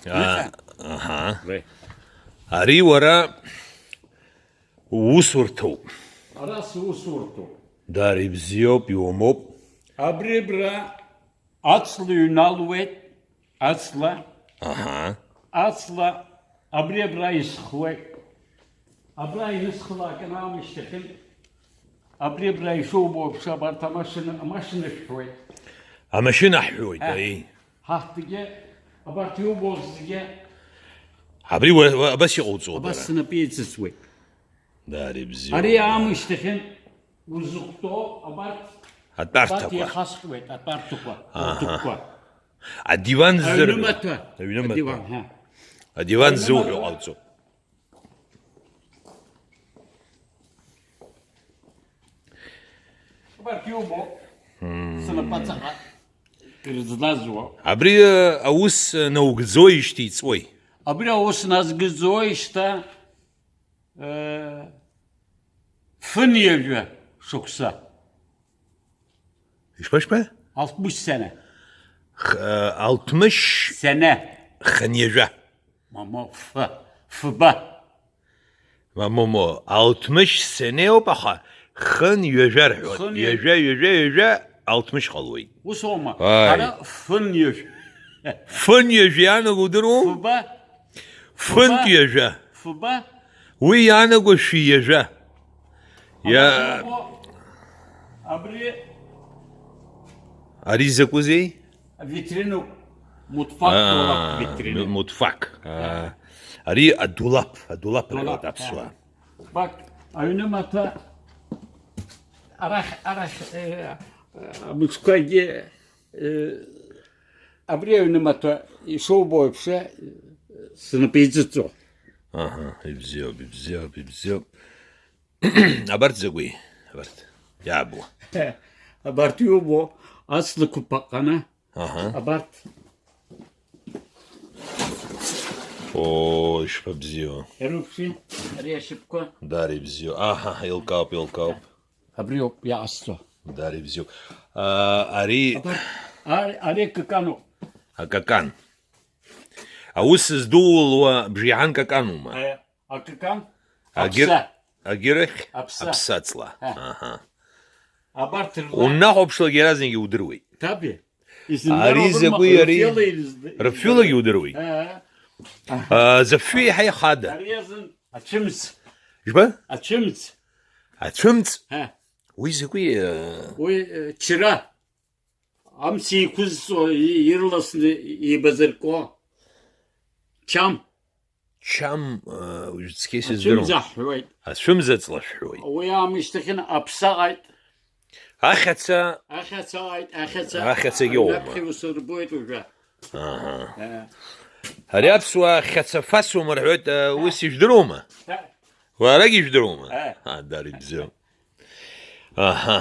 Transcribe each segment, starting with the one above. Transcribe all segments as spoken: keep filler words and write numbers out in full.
А, аҳа. Уи. Ари уара уусурҭоуп. Ара сусурҭоуп. Даара ибзиоуп, иумоуп. Абри абра аҵла ҩналуеит, аҵла. Аҳа. Аҵла абри абра исхуеит. Абра инысхлак анаамышьҭахьын, абри абра ишубо еиԥш абарҭ амашьына, амашьына шәҳәуеит. Амашьына ҳҳәоит, Ҳа. Аи. Ҳахҭгьы, абарҭ иубо зегьы Абри уа, уа, абас иҟауҵоит, абас ара. Снапы еиҵыҵуеит. Даара ибзиоуп. Ари аамышьҭахьын узыхәҭоу абарҭ, Атәарҭақәа. Абарҭ иахасхьуеит, атәарҭақәа, Аҳа. Атәқәа. Адиван ззырҳәо. Аҩнымаҭәа. Аҩнымаҭәа. Адиван, ҳа. Адиван Аҩнымаҭәа. Ззуҳәо ҟалҵо. Абарҭ иубо, Мм. Сынапаҵаҟа ирыӡназуа. Абри, э, аус, э, наугӡоижьҭеи иҵуеи? Абри аус назгӡоижьҭа, э, фынҩажәа шықәса. Ишԥа, ишԥа? Алтмыш сәа. Х-, э, алтмыш Сәа. Хынҩажәа. Мамо, ф-, фба. Мамо, мо, алтмыш сәа ауп, аха хын ҩажәа рҳәоит. Хын ҩажәа. Ҩажәа, ҩажәа, ҩажәа, алтмыш ҟалоит. Ус аума? Ааи. Ара фын ҩажәа. Фын ҩажәа иаанаго удыруоу? Фба. Фынтә Фба. Ҩажәа. Фба. Уи иаанаго шәи ҩажәа. Иа- Абри, Ари закәызеи? Витриноуп. Мутфак Аа, дулаԥ витриноуп. Мутфак. Аа. Ари адулаԥ, адулаԥ Дулаԥ, рҳәоит аԥсуаа. Е. Бак, аҩнымаҭәа арахь, арахь, е, е, амыцқәагьы, е, абри аҩнымаҭәа ишубо еиԥш, е, снапы иӡыӡо. Аҳа, ибзиоуп, ибзиоуп, ибзиоуп. Абарҭ закәи? Абарҭ иаабуа. Абарҭ иубо, аҵлақәа ԥаҟана. Аҳа. Абарҭ. Оо, ишԥабзиоу. Ирықәшәи, ари ашьапқәа. Даара ибзиоу. Аҳа, еилкаауп, еилкаауп. Абриоуп иаасҭо. Даара ибзиоуп. А, ари Абарҭ, ари, ари акаканоуп. Акакан. Аус здулуа бжеиҳан каканума? Аиа. Акакан? Агьыр-, Аԥса. Агьырахь? Аԥса. Аԥсаҵла. Ҳа. Аҳа. Абарҭ рла- Уннахәаԥшлак иаразнагьы удыруеит. Таби. Ари изындароума закәи ари? Рыфҩыла ирыз-, Рыфҩылагьы удыруеит. Ҳа. А, зыфҩы еиҳа ихада? Ари азын ацәымӡ. Жәба? Ацәымӡ. Ацәымӡ? Ҳа. Уи закәи, э? Уи, э, чра. Амца еиқәызҵо, и-, ирласны еибазыркуа. Чам. Чам, э, уажә цқьа исыздыруам. Ацәымза ҳҳәуеит. Ацәымза ҵла шәҳәоит. Уи аамышьҭахьын аԥса ҟаит. Ахьаца. Ахьаца ҟаит, ахьаца. Ахьацагьы оума? Аҩнаԥхьа усырбоит уажәы. Аҳа. Э. Ари аԥсуаа хьаца фасума рҳәоит, э, ус ижәдыруама? Э. Уарагьы ижәдыруама? Э. А, даара ибзиоуп. Аҳа.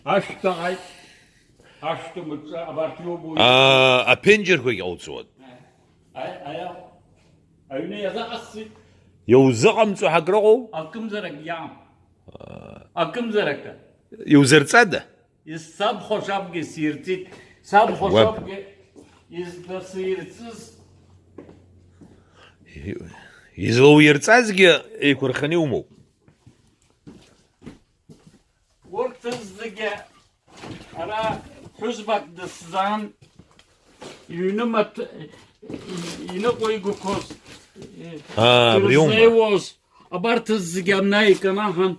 Ашәҭ ҟаит, ашәҭ мыҿа абарҭ иубоит. Аа, аԥенџьырқәагь ҟауҵоит. Аи, аи, аҩны иазыҟасҵеит. Иузыҟамҵо ҳәа акрыҟоу? Акымзарак иаам. Акымзарак. Иузырҵада? Исабхәашабгьы сирҵит. Сабхәашабгьы изда сирҵыз. Излоуирҵазгьы еиқәырханы иумоуп. Урҭ зегьы ара ԥҳәызбак дысзаан, иҩнымаҭ-, иныҟәигақәоз, Аа, абри аума? Ирызнеиуаз, абарҭ зегьы амна иканаҳан,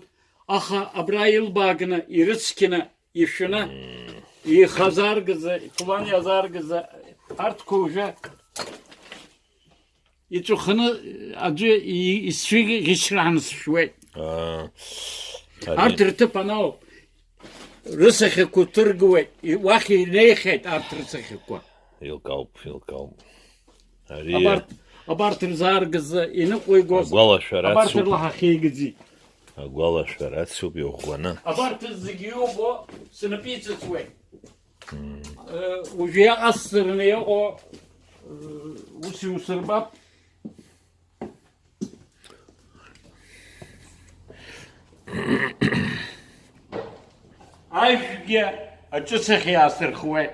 аха абра илбааганы, ирыцқьаны, ишәаны, ихазаргазы, ифулан иазаргазы, арҭқәа уже Иҵәахны аӡәы и-, исцәыӷьӷьычраан сшәуеит. Аа, ари. Арҭ рҭыԥ анауп, рысахьақәа ҭыргуеит, и-, уахь инеихьеит арҭ рысахьақәа. Еилкаауп, еилкаауп. Ари абарҭ, абарҭ рзааргазы иныҟәигоз, агәалашәара абарҭ ацуп. Рлаҳа хеигаӡеит. Агәалашәара ацуп иӷәӷәаны. Абарҭ зегьы иубо сынапы иҵыҵуеит. Э, уажәы иаҟасҵараны иҟоу, э, ус иусырбап. Ажәгьы аҿыцахь иаасырхуеит.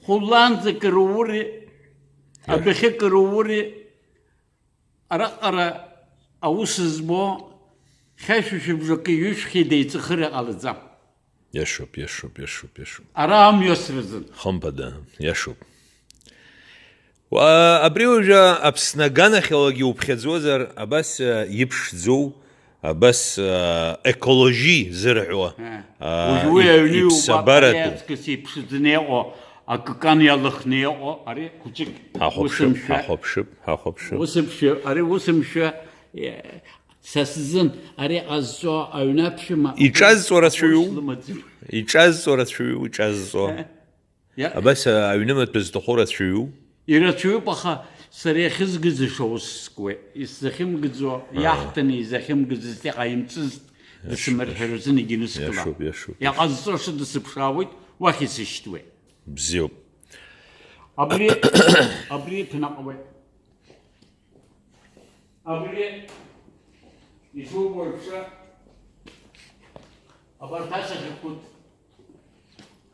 хәыллаанӡа кыр уури, адәахьы кыр уури, араҟара аус змоу хьашәышәыбжаки ҩышәхи деиҵыхыр иҟалаӡам. Иашоуп, иашоуп, иашоуп, иашоуп. Ара амҩасразын. Хымԥада, иашоуп. Уа, абри уажәы Аԥсны аганахьалагьы уԥхьаӡозар, абас, э, иԥшӡоу, абас, э, экологи зырҳәо, Ҳа. э, Уажә уи ип-, аҩны иубап, иԥсабаратәу. Ари аҵкыс иԥшӡаны иҟоу, акыкан иалыхны иҟоу, ари хәыҷык. Ҳахәаԥшып, усымшәа. Ҳахәаԥшып, ҳахәаԥшып. Усымшәа, ари усымшәа, э, са сзын, ари ҟазҵо аҩны аԥшәма. Иҿазҵо рацәаҩу? Лымаӡам. Иҿазҵо рацәаҩу, иҿазҵо? Иа- Абас, а, аҩнымаҭәа зҭаху рацәаҩу? Ирацәаҩуп, аха сара иахьызгыӡаша ус скуеит. Исзахьымгӡо, Аа. Иаҳҭаны изахьымгӡаз, иҟаимҵызт, Иашоуп, дсымырҳәыр азын егьыныскыла. Иашоуп, иашоуп. Иҟазҵоша дысыԥшаауеит, уахь исышьҭуеит. Бзиоуп. Абри, абри иԥнаҟауеит. Абри ишубо еиԥш, абарҭ асахьақәа,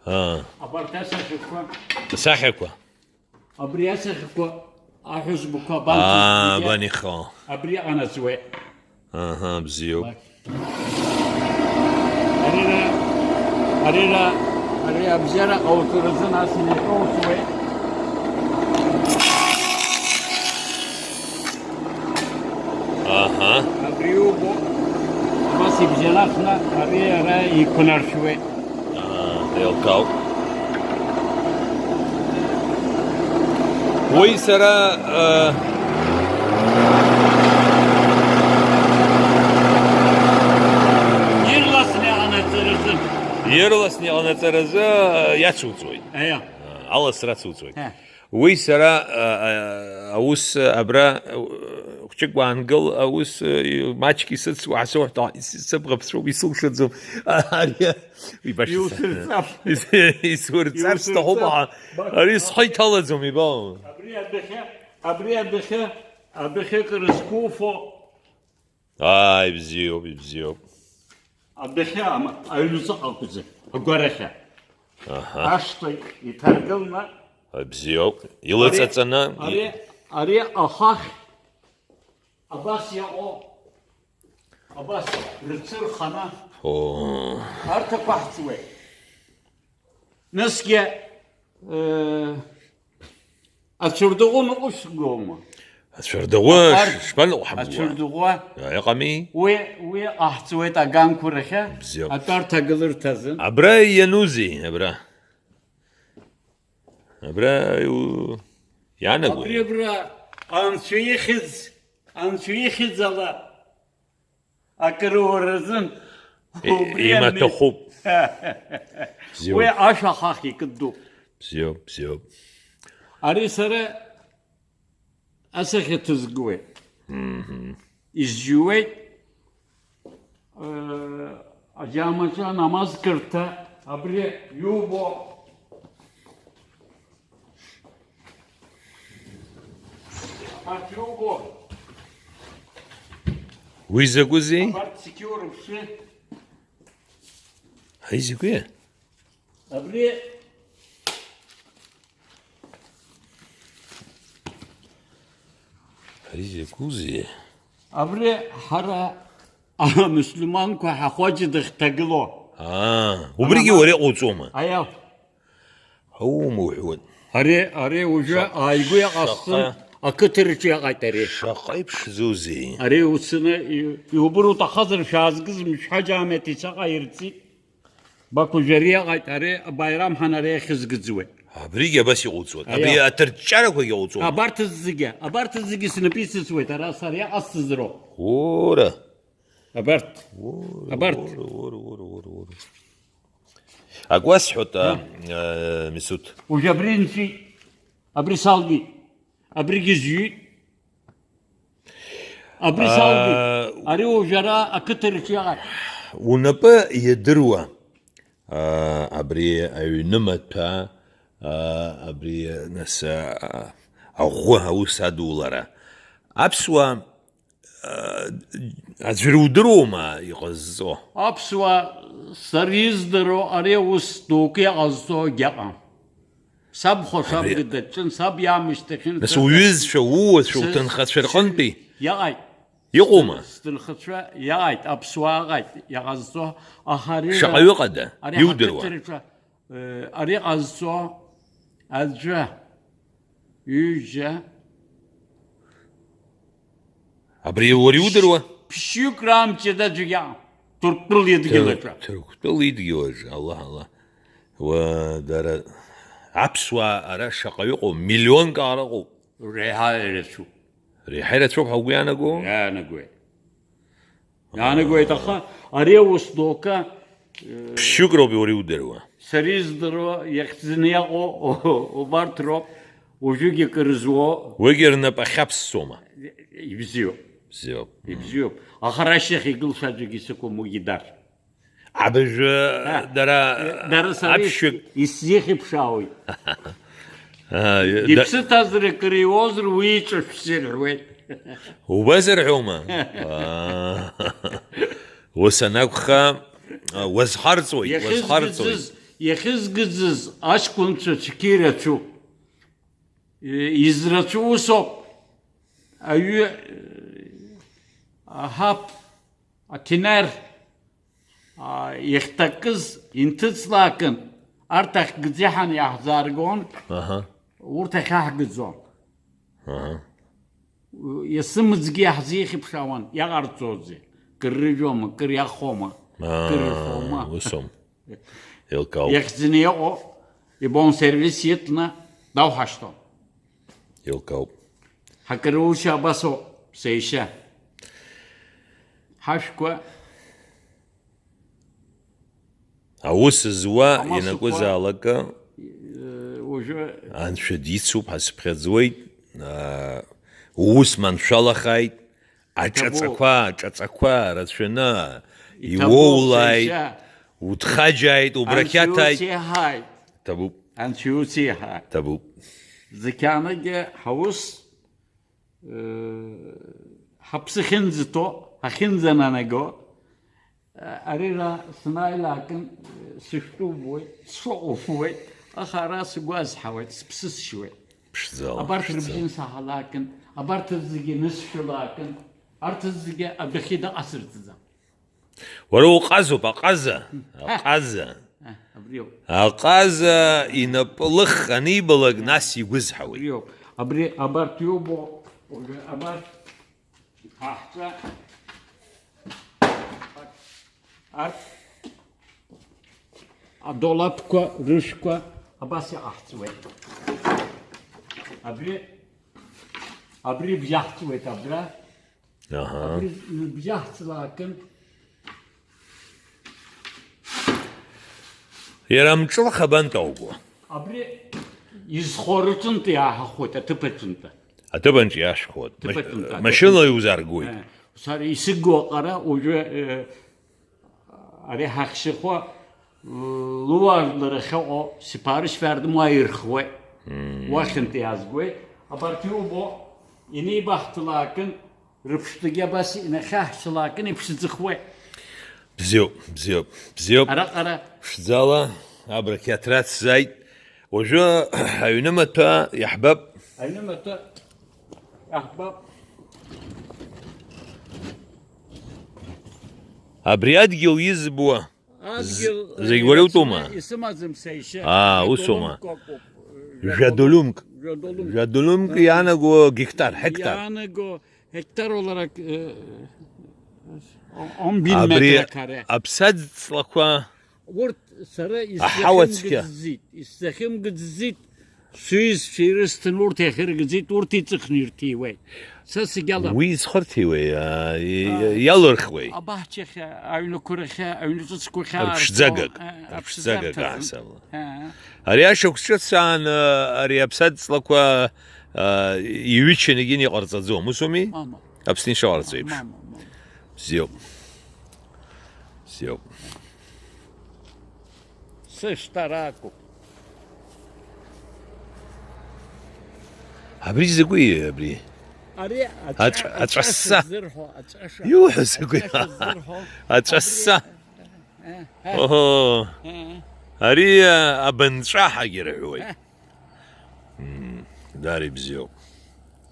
Аа. Абарҭ асахьақәа, Асахьақәа. Абри асахьақәа аҳәызбақәа Аа, абанихо. Абри анаҵуеит. Аҳа, бзиоуп. Арира, арира, ари абзиара ҟауҵаразы нас инеиҿоуҵуеит. Аҳа. Абри иубо, абас ибжьанахны, ари ара иқәнаршәуеит. Аа, еилкаауп. Уи сара, э, Ирласны иҟанаҵаразы. Ирласны иҟанаҵаразы, э, иацуҵоит. Аиа. Аласра ацуҵоит. Ҳа. Уи сара, а, а, аус абра, а, хәҷык уаангыл, аус, а, маҷк исыцуа, ҳасоуҳәҭа, ис-, сыбӷа ԥҵәоуп, исылшаӡом. Ари, уи баша са-, Иусырҵап. Ис-, исурҵар Иусырҵап. Сҭахуп, аха Баша. Ари схы иҭалаӡом, ибо. Абри адәахьы, абри адәахьы, Адәахьы акыр зқәуфо. Ааи, ибзиоуп, ибзиоуп. Адәахьы ама-, аҩныҵҟа акәзар, агәарахьы. Аҳа. Ашҭа иҭаргылны. Ибзиоуп. Илыҵаҵаны. Ари, ари, ари ахахь абас иаҟоу, абас рцәырханы. Оо. Арҭ ақәаҳҵуеит. Насгьы, э, ацәырдаӷәы ныҟәышәгома? Ацәырдаӷәы Апарк ш-, шԥаныҟәҳамуа? Ацәырдаӷәы. Иҟами. Уи, уи ҟаҳҵуеит аганқәа рахьы. Бзиоуп. Атәарҭа агыларҭа азын. Абра ианузеи, абра? Абра иу-, иаанагои? Абри абра анцәа ихьӡ, анцәа ихьӡ ала. Акыр уаразын. Е, убри имаҭәахәуп. Бзиоуп. Уи ашәа ахахь икыддуп. Бзиоуп, бзиоуп. Ари сара асахьа ҭызгуеит. Мгм. Изжьуеит. Э, аџьаамаҿы анамаз кырҭа, абри иубо. Абарҭ иубо. Уи закәызеи? Абарҭ secure уԥшы. Аи закәи? Абри. Ари закәызеи? Абри ҳара амусульманқәа ҳахәаџьа дахьҭагылоу. Аа, убригьы уара иҟоуҵома? Аиа. Аума уҳәуан. Ари, ари уажәы Ша-, ааигәа иҟасҵан, шаҟа-, ақыҭа рҿы иаҟаит ари. Шаҟа иԥшӡоузеи? Ари уцаны и-, иубар уҭахазар шәаазгыз мышәҳәа џьаамеҭ ицаҟа ирҵит. Бақәыжәариаҟаит ари абаирам ҳанара иахьызгыӡуеит. Абригьы абас иҟауҵоит. Аиа. Абри аҭырҷҷарақәагьы иҟауҵоит. Абарҭ зегьы, абарҭ зегьы снапы исыцуеит, ара сара иҟасҵаз роуп. Ура! Абарҭ. Ура, Абарҭ. Ура, ура, ура, ура, ура. Ак уасҳәоит, а, Ҳа. а, Мисуҭ. Уажә абри нҵәеит, абри салгеит, абригьы зҩит. Абри Аа, салгеит. Ари уажәы ара ақыҭа рҿы иаҟаит. Унапы иадыруа, аа, абри аҩны маҭәа, аа, абри, нас, аа, аӷәы аус адулара. Аԥсуаа, аа, аӡәыр удыруама иҟазҵо? Аԥсуаа, сара издыруа, ари аус дук иҟазҵо егьаҟам. Саб хәа Абри сабгьы даҿын, саб иаамышьҭахьын, Нас саб уҩызцәа, ууацәа, Сыз-, уҭынхацәа рҟынтәи иаҟаит. Иҟоума? Сҭынхацәа иаҟаит, аԥсуаа ыҟаит, иҟазҵо, аха ари Шаҟаҩы ра-, ыҟада? Ари Иудыруа? Ҳақыҭа рҿы, э, ари ҟазҵо аӡәы, ҩыџьа, Абри уара иудыруа? Ԥшьҩык раамчи аӡәгьы аҟам. Ҭырқәтәыла идгьыл аҿы. Ҭыр-, Ҭырқәтәыла идгьыл аҿы, Аллаҳ, Аллаҳ. Уа, дара, аԥсуаа ара шаҟа иҟоу, миллионк ара ыҟоуп. Реиҳа ирацәоуп. Реиҳа ирацәоуп ҳәа угәы иаанаго? Иаанагоит. Иаанагоит, аха ари аус ду акы, Ԥшьҩык роуп уара иудыруа. Сара издыруа, иахьӡаны иҟоу убарҭ роуп, уажәыгьы акыр зуо. Уигьы рнапы ахьаԥссома? Ибзиоуп. Бзиоуп. Ибзиоуп. Аха ара ашьҭахь игылшәа аӡәгьы сықәым, уигьы даршә. Абыржәы Ҳа. Дара Дара сара аԥшьҩык ис-, исзеихьыԥшаауеит. Аа, да- Иԥсы ҭазар акыр иуозар, уи иҿышә сзырҳәуеит. Убазар ҳәоума? Аа. Ус анакәха, уазхарҵоит, уазхарҵоит. Иахьызгыӡыз, иахьызгыӡыз аҷкәынцәа цәгьа ирацәоуп. Израцәоу усоуп. Аҩы, аҳаԥ, аҭинар, а, иахьҭакыз инҭыҵлаакын, арҭ ахьгӡеиҳаны иаҳзааргон, Аҳа. Урҭ ахьаҳгӡон. Аҳа. Есымыӡгьы иаҳзеихьыԥшаауан, иаҟарҵозеи? Кыр рыжәома, кыр иахома, Аа, кыр рфома. Усом. Еилкаауп. Иахьӡаны иҟоу, ибон сервис иҭны дауҳашьҭуан. Еилкаауп. Ҳакырушьа абасоуп, сеишьа. Ҳашәқәа Аус зуа Амасақәа, ианакәызаалакы, э, уажәы Анцәа дицуп, ҳазԥхьаӡоит, аа, уус маншәалахааит, аҿаҵақәа, Иҭабуп. Аҿаҵақәа рацәаны, Иҭабуп, иуоулааит, сеишьа. Удхаџьааит, Анцәа убрақьаҭааит. Иуцеиҳааит. Ҭабуп. Анцәа иуцеиҳааит. Ҭабуп. Зқьаанагьы ҳаус Ҳаԥсы ахьынӡаҭоу, ахьынӡананаго, арира санааилакын, сышәтәубуеит, сшәаҟәыԥуеит, аха ара сгәазҳауеит, сыԥсысшьуеит. Ԥшӡала, абарҭ ԥшӡала. Рыбжьы нсаҳалакын, абарҭ зегьы нысшәылакын, арҭ зегьы адәахьы дыҟасырҵаӡам. Уара уҟазоуп, аҟаза, аҟаза. Ҳа, абриоуп. Аҟаза инапы лых анибалак, нас игәызҳауеит. Абриоуп. Абри, абарҭ иубо, уажәы абарҭ аҳәса, арҭ адолаԥқәа рышәқәа абас иҟаҳҵуеит. Абри, абри бжьаҳҵуеит абра. Аҳа. Абри ныбжьаҳҵлакын. Иара амҿлых абантәи ауго? Абри изхо рҿынтә иааҳахәоит, аҭыԥ аҿынтә. Аҭыԥанҿ иашәхуеит. Аҭыԥ аҿынтә, аҭыԥ. Машьынала иузааргоит. Э, сара исыгу аҟара уажәы, э, Ари ҳахьшьахәа, луаажәлар ахьыҟоу сиԥарышьфардым уа ирхуеит. Мм. Уахьынтә иаазгоит. Абарҭ иубо, инеибаҳҭлаакын, рыԥштәгьы абас инахьаҳшьлаакын, иԥшӡахуеит. Бзиоуп, бзиоуп, бзиоуп. Араҟара. Ԥшӡала, абрагь аҭра ацзааит. Уажәы аҩнымаҭәа иаҳбап. Аҩнымаҭәа иаҳбап. Абри адгьыл избуа. Адгьыл, зегь уара иутәума? Исымаӡам сашьа. Аа, усоума? Жәадолумк. Жәадолумк. Жәадолумк иаанаго гектар, ҳектар. Иаанаго ҳектар оларак, э, он бин метра каре. Аԥсаӡ ҵлақәа. Урҭ сара аҳауа цқьа. Исзахьымгӡеит, исзахьымгӡеит. Сҩызцәа ирысҭан, урҭ иахьыргӡеит, урҭ иҵыхны ирҭиуеит. Са сегьалам. Уи изхырҭиуеи, а, и-, А, иалырхуеи? Абаҳчахьа, аҩнқәа рахьа, аҩны ҿыцқәахьа Рыԥшӡагак, аарҵо, а, рыԥшӡагак аԥшӡарҭаҿы. Аасабла. А. Ари ашықәс ҿыц аан, а, ари аԥсаҵлақәа, а, иҩычаны егьин иҟарҵаӡом, ус ауми? Мама. Аԥсны ишыҟарҵо еиԥш. Мама, мама. Бзиоуп. Бзиоуп. Сышьҭара акәуп. Абри закәи, абри? Ари аҵәа-, аҵәа-, аҵәасса. Аҵәаша зырҳәо, аҵәаша. Иуҳәо закәи? Аҵәаша зырҳәо. Аҵәасса. Абри, э, э. Оҳо. Э, э. Ари, э, абынҵәаҳагьы рҳәоит. Э. М, даара ибзиоуп.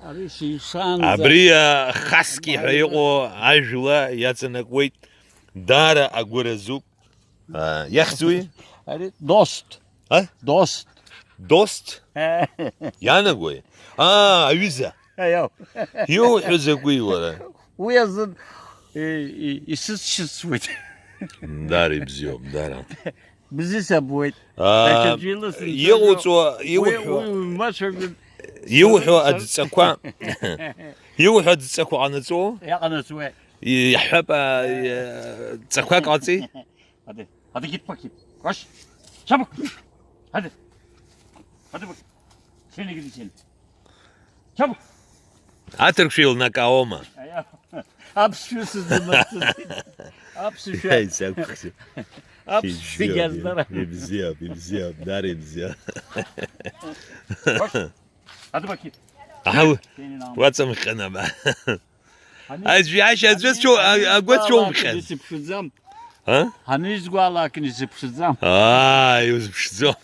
Ари сишаанӡа. Абри, э, хаски ҳәа иҟоу ажәла иаҵанакуеит. Даара агәы разуп. Аа, иахьӡуи? Ари Дост. А? Дост. Дост? Э. Иаанагои? Аа, аҩыза. Аиау. Иуҳәо закәи, уара? Уи азын, э, и-, исыцшьыцуеит. Даара ибзиоуп, даара. Бзиа сабуеит. Аа, даҽаӡәы илысымҵазар, иҟауҵо, уи, иуҳәо, уи мацәажәон. Иуҳәо адҵақәа, иуҳәо адҵақәа ҟанаҵо? Иҟанаҵуеит. Иаҳҳәап, а, ҵақәак ҟаҵи? Ҳаде, ҳаде, кит, пакит. Кош. Чабук. Ҳаде. Ҳаде, пакит. Сени гиди сени. Чабук. Аҭырқәшәа илнакаауама? Аиа. Аԥсшәа сызымырҵыцит. Аԥсшәа. Иаицақәхшьа. Аԥсшәа ибзиоуп, иаздара. Ибзиоуп, ибзиоуп, даара ибзиоуп. Кош. Ҳаде, пакит. Аҳау, сени нам. Уаҵамхьан аба. Аӡәы иашьа аӡәы цәоу-, а-, агәы цәоумхьан. Исыԥшӡам. А? Ҳанизгәаалакны исыԥшӡам. Аа, иузыԥшӡом.